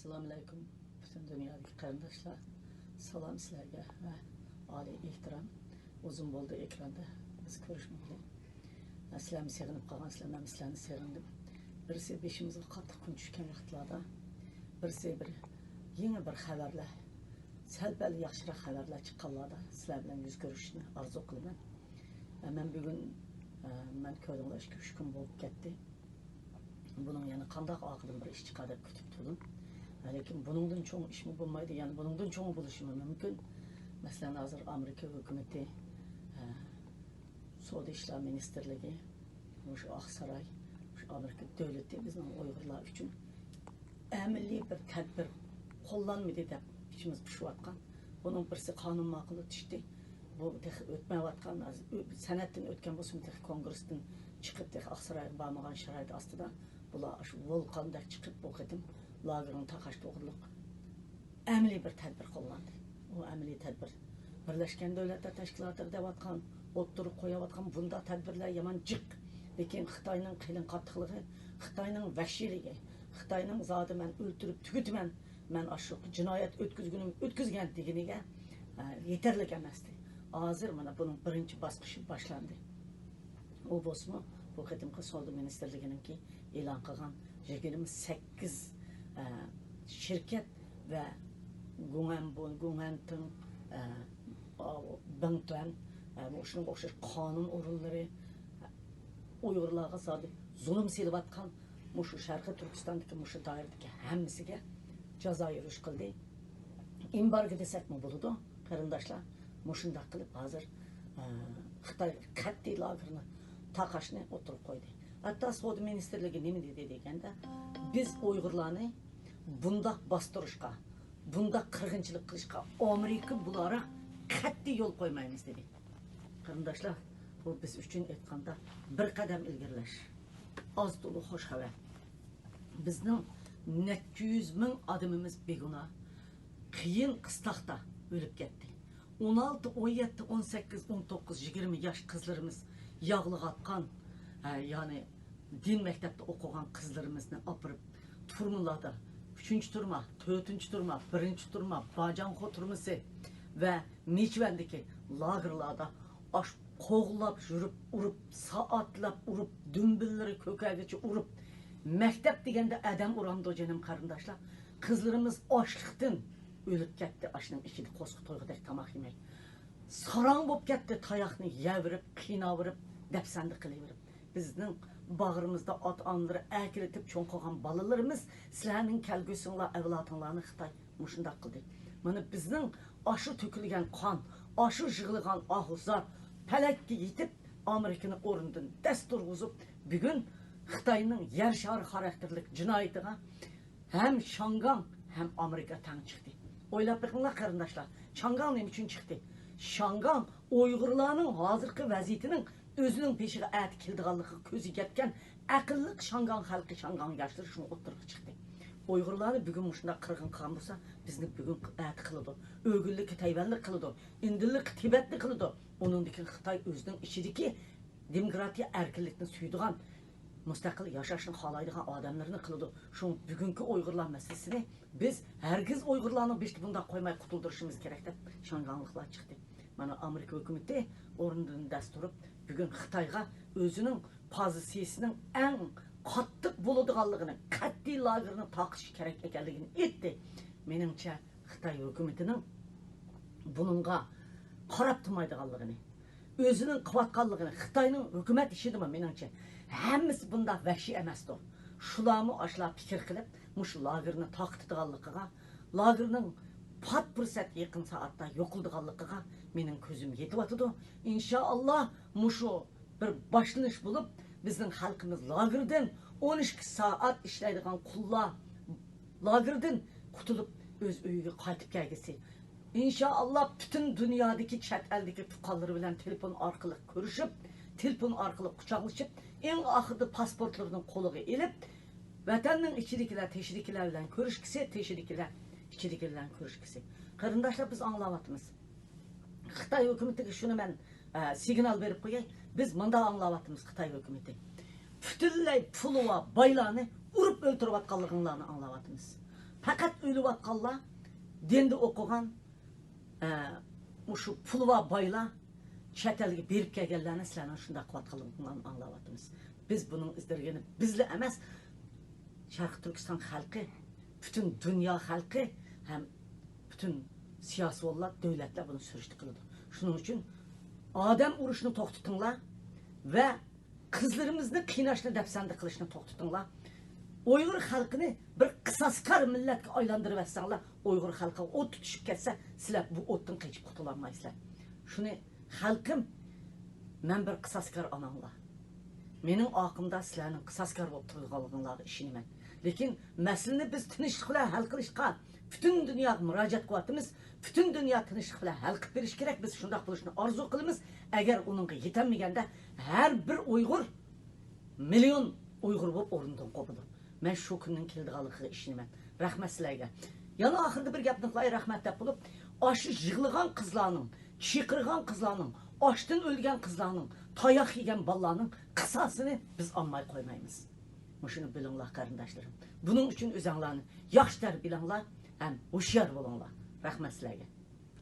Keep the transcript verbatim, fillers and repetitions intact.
ئەسسالامۇئەلەيكۇم، پۈتۈن دۇنيادىكى قېرىنداشلار. سالام سىلەرگە ۋە ئالىي ئېھتىرام. ئۇزۇن بولدى ئېكراندا بىز كۆرۈشمىگىلى. سىلەرنى سېغىنىپ قالغان، سىلەر، مەن سىلەرنى سېغىندىم. بىرسى بېشىمىزغا قاتتىق كۈن چۈشكەن ۋاقىتلاردا، بىرسى بىر يېڭى بىر خەۋەرلەر، سەل-پەل ياخشىراق خەۋەرلەر چىققانلاردا سىلەر بىلەن يۈز كۆرۈشۈشنى ئارزۇ قىلىمەن. مەن بۈگۈن، مەن كۆردۈڭلار، ئىككى-ئۈچ كۈن بولۇپ كەتتى. بۇنىڭ يەنە قانداق ئارقىدىن بىر ئىش چىقار دەپ كۈتۈپ تۇردۇم. لېكىن بۇنىڭدىن چوڭ ئىشمۇ بولمايدۇ، يەنى بۇنىڭدىن چوڭى بولۇشىمۇ مۇمكىن. مەسىلەن، ھازىر ئامېرىكا ھۆكۈمىتى، ئە، سودا ئىشلار مىنىستىرلىكى مۇشۇ ئاقساراي، مۇشۇ ئامېرىكا دۆلىتى بىزنىڭ ئۇيغۇرلار ئۈچۈن ئەمەلىي بىر تەدبىر قوللانمىدى دەپ ئىچىمىز پۇشۇۋاتقان. بۇنىڭ بىرسى قانۇن ماقۇللىتىشتى. بۇ تېخى ئۆتمەيۋاتقان، ھازىر ئۆ-، سەنەتتىن ئۆتكەن بولسىمۇ، تېخى كونگرېستىن چىقىپ، تېخى ئاقسارايغا بارمىغان شارائىت ئاستىدا بۇلار ئاشۇ ۋولقاندەك چىقىپ، بۇ قېتىم لاگېرنى تاقاش توغرىلىق ئەمەلىي بىر تەدبىر قوللاندى. ئۇ ئەمەلىي تەدبىر بىرلەشكەن دۆلەتلەر تەشكىلاتىدا دەۋاتقان، ئوتتۇرىغا قويۇۋاتقان بۇنداق تەدبىرلەر يامان جىق. لېكىن خىتاينىڭ قېلىن قاتتىقلىقى، خىتاينىڭ ۋەھشىيلىكى، خىتاينىڭ زادى مەن ئۆلتۈرۈپ تۈگىتىمەن، مەن ئاشۇ جىنايەت ئۆتكۈزگىنىم ئۆتكۈزگەن دېگىنىگە، ئە، يېتەرلىك ئەمەستى. ھازىر مانا بۇنىڭ بىرىنچى باسقۇچى باشلاندى. ئۇ بولسىمۇ بۇ قېتىمقى سودا مىنىستىرلىكىنىڭكى ئېلان قىلغان يىگىرمە سەككىز، ئە، شىركەت ۋە گۇڭئەنبۇ، گۇڭئەنتىڭ، ئە، بىڭتۈەن، ئە، شۇنىڭغا ئوخشاش قانۇن ئورۇنلىرى، ئۇيغۇرلارغا زادى زۇلۇم سېلىۋاتقان مۇشۇ شەرقىي تۈركىستاندىكى مۇشۇ دائىرىدىكى ھەممىسىگە جازا يۈرۈش قىلدى. ئېمبارگو دېسەكمۇ بولىدۇ، قېرىنداشلار. مۇشۇنداق قىلىپ ھازىر، ئە، خىتاي قەتئىي لاگېرنى تاقاشنى ئوتتۇرىغا قويدى. ھەتتا سودا مىنىستىرلىكى نېمە دېدى دېگەندە، بىز ئۇيغۇرلارنى بۇنداق باستۇرۇشقا، بۇنداق قىرغىنچىلىق قىلىشقا ئامېرىكا بۇلارغا قەتئىي يول قويمايمىز دېدى. قېرىنداشلار، بۇ بىز ئۈچۈن ئېيتقاندا بىر قەدەم ئىلگىرىلەش. ئاز تولا خوش خەۋەر. بىزنىڭ نەچچە يۈز مىڭ ئادىمىمىز بىگۇناھ قىيىن قىستاقتا ئۆلۈپ كەتتى. ئون ئالتە، ئون يەتتە، ئون سەككىز، ئون توققۇز، يىگىرمە ياش قىزلىرىمىز ياغلىغاتقان، ھە، يەنى دىن مەكتەپتە ئوقۇغان قىزلىرىمىزنى ئاپىرىپ تۈرمىلاردا، ئۈچىنچى تۈرمە، تۆتىنچى تۈرمە، بىرىنچى تۈرمە، باجاڭخو تۈرمىسى ۋە نىچۋەندىكى لاگېرلاردا ئاش قوغلاپ يۈرۈپ، ئۇرۇپ، سائەتلەپ ئۇرۇپ، دۈمبىلىرى كۆكەرگىچە ئۇرۇپ، مەكتەپ دېگەندە ئادەم ئۇرامدۇ جېنىم قېرىنداشلار؟ قىزلىرىمىز ئاچلىقتىن ئۆلۈپ كەتتى، ئاشنىڭ ئىچىدە قوسۇق تويغۇدەك تاماق يېمەي. ساراڭ بولۇپ كەتتى، تاياقنى يەۋېرىپ، قىيناۋېرىپ، دەپسەندە قىلىۋېرىپ. بىزنىڭ باغرىمىزدا ئاتا-ئانىلىرى ئەكېلىتىپ چوڭ قىلغان بالىلىرىمىز، سىلەرنىڭ كەلگۈسىڭلار، ئەۋلادىڭلارنى خىتاي مۇشۇنداق قىلدى. مانا بىزنىڭ ئاشۇ تۆكۈلگەن قان، ئاشۇ يىغلىغان ئاھۇ زار پەلەككە يېتىپ، ئامېرىكىنى ئورنىدىن دەس تۇرغۇزۇپ، بۈگۈن خىتاينىڭ يەر شارى خاراكتېرلىك جىنايىتىغا ھەم شاڭگاڭ، ھەم ئامېرىكا تەڭ چىقتى. ئويلاپ بېقىڭلار قېرىنداشلار، شاڭگاڭ نېمە ئۈچۈن چىقتى؟ شاڭگاڭ ئۇيغۇرلارنىڭ ھازىرقى ۋەزىيىتىنىڭ ئۆزىنىڭ بېشىغا ئەتە كېلىدىغانلىقىغا كۆزى يەتكەن ئەقىللىق شاڭگاڭ خەلقى، شاڭگاڭ ياشلىرى شۇڭا ئوتتۇرىغا چىقتى. ئۇيغۇرلارنى بۈگۈن مۇشۇنداق قىرغىن قىلغان بولسا، بىزنى بۈگۈن ئەتە قىلىدۇ. ئۆگۈنلۈككە تەيۋەنلىك قىلىدۇ. ئىندىللىققا تىبەتلىك قىلىدۇ. ئۇنىڭدىن كېيىن خىتاي ئۆزىنىڭ ئىچىدىكى دېموكراتىيە، ئەركىنلىكنى سۆيىدىغان، مۇستەقىل ياشاشنى خالايدىغان ئادەملىرىنى قىلىدۇ. شۇڭا بۈگۈنكى ئۇيغۇرلار مەسىلىسىنى بىز ھەرگىز ئۇيغۇرلارنىڭ بېشىدا بۇنداق قويماي قۇتۇلدۇرۇشىمىز كېرەك دەپ شاڭگاڭلىقلار چىقتى. مانا ئامېرىكا ھۆكۈمىتى ئورنىدىن دەس تۇرۇپ، بۈگۈن خىتايغا ئۆزىنىڭ پوزىتسىيىسىنىڭ ئەڭ قاتتىق بولىدىغانلىقىنى، قەتئىي لاگېرنى تارقىتىش كېرەك ئىكەنلىكىنى ئېيتتى. مېنىڭچە، خىتاي ھۆكۈمىتىنىڭ بۇنىڭغا قاراپ تۇرمايدىغانلىقىنى، ئۆزىنىڭ قىلىۋاتقانلىقىنى، خىتاينىڭ ھۆكۈمەت ئىشىدىمۇ مېنىڭچە ھەممىسى بۇنداق ۋەھشىي ئەمەستۇ. شۇلارمۇ ئاشۇلار پىكىر قىلىپ، مۇشۇ لاگېرنى تارقىتىدىغانلىقىغا، لاگېرنىڭ پات پۇرسەت يېقىن سائەتتە يوقىلىدىغانلىقىغا مېنىڭ كۆزۈم يېتىۋاتىدۇ. ئىنشائاللا، مۇشۇ بىر باشلىنىش بولۇپ، بىزنىڭ خەلقىمىز لاگېردىن، ئون ئىككى سائەت ئىشلەيدىغان قۇللار لاگېردىن قۇتۇلۇپ، ئۆز ئۆيىگە قايتىپ كەلگۈسى. ئىنشائاللا، پۈتۈن دۇنيادىكى چەت ئەلدىكى تۇغقانلىرى بىلەن تېلېفون ئارقىلىق كۆرۈشۈپ، تېلېفون ئارقىلىق قۇچاقلىشىپ، ئەڭ ئاخىرىدا پاسپورتلىرىنى قولىغا ئېلىپ، ۋەتەننىڭ ئىچىدىكىلەر تېشىدىكىلەر بىلەن كۆرۈشكۈسى، تېشىدىكىلەر ئىچىدىكىلەر بىلەن كۆرۈشكۈسى. قېرىنداشلار، بىز ئاڭلاۋاتىمىز. خىتاي ھۆكۈمىتىگە شۇنى مەن، ئە، سىگنال بېرىپ قوياي. بىز مۇنداق ئاڭلاۋاتىمىز خىتاي ھۆكۈمىتى. پۈتۈنلەي پۇلى بار بايلارنى ئۇرۇپ ئۆلتۈرۈۋاتقانلىقىڭلارنى ئاڭلاۋاتىمىز. پەقەت ئۆلۈۋاتقانلار، دىندا ئوقۇغان، ئە، مۇشۇ پۇلى بار بايلار، چەت ئەلگە بېرىپ كەلگەنلەرنى سىلەرنىڭ شۇنداق قىلىۋاتقانلىقىڭلارنى ئاڭلاۋاتىمىز. بىز بۇنىڭ ئىز دېگىنى بىزلا ئەمەس، شەرقىي تۈركىستان خەلقى، پۈتۈن دۇنيا خەلقى ھەم پۈتۈن سىياسىيونلار، دۆلەتلەر بۇنى سۈرۈشتە قىلىدۇ. شۇنىڭ ئۈچۈن ئادەم ئۇرۇشنى توختىتىڭلار ۋە قىزلىرىمىزنى قىيناشنى، دەپسەندە قىلىشنى توختىتىڭلار. ئۇيغۇر خەلقىنى بىر قىساسكار مىللەتكە ئايلاندۇرۇۋەتسەڭلار، ئۇيغۇر خەلقىگە ئوت تۇتۇشۇپ كەتسە، سىلەر بۇ ئوتتىن قېچىپ قۇتۇلالمايسىلەر. شۇنى خەلقىم، مەن بىر قىساسكار ئاناڭلار. مېنىڭ ئارقامدا سىلەرنىڭ قىساسكار بولۇپ تۇرىدىغانلىقىڭلارغا ئىشىنىمەن. لېكىن مەسىلىنى بىز تىنچلىق بىلەن ھەل قىلىشقا پۈتۈن دۇنياغا مۇراجىئەت قىلىۋاتىمىز. پۈتۈن دۇنيا تىنچلىق بىلەن ھەل قىلىپ بېرىشى كېرەك. بىز شۇنداق بولۇشنى ئارزۇ قىلىمىز. ئەگەر ئۇنىڭغا يېتەلمىگەندە، ھەر بىر ئۇيغۇر مىليون ئۇيغۇر بولۇپ ئورنىدىن قوپىدۇ. مەن شۇ كۈننىڭ كېلىدىغانلىقىغا ئىشىنىمەن. رەھمەت سىلەرگە. يەنە ئاخىرىدا بىر گەپنى قىلاي، رەھمەت دەپ بولۇپ، ئاشۇ يىغلىغان قىزلارنىڭ، چىقىرغان قىزلارنىڭ، ئاشتىن ئۆلگەن قىزلارنىڭ، تاياق يېگەن بالىلارنىڭ قىساسىنى بىز ئالماي قويمايمىز. مۇشۇنى بىلىڭلار، قېرىنداشلىرىم. بۇنىڭ ئۈچۈن ئۆزەڭلارنى ياخشى تەربىيەلەڭلار ھەم ھوشيار بولۇڭلار. رەھمەت سىلەرگە.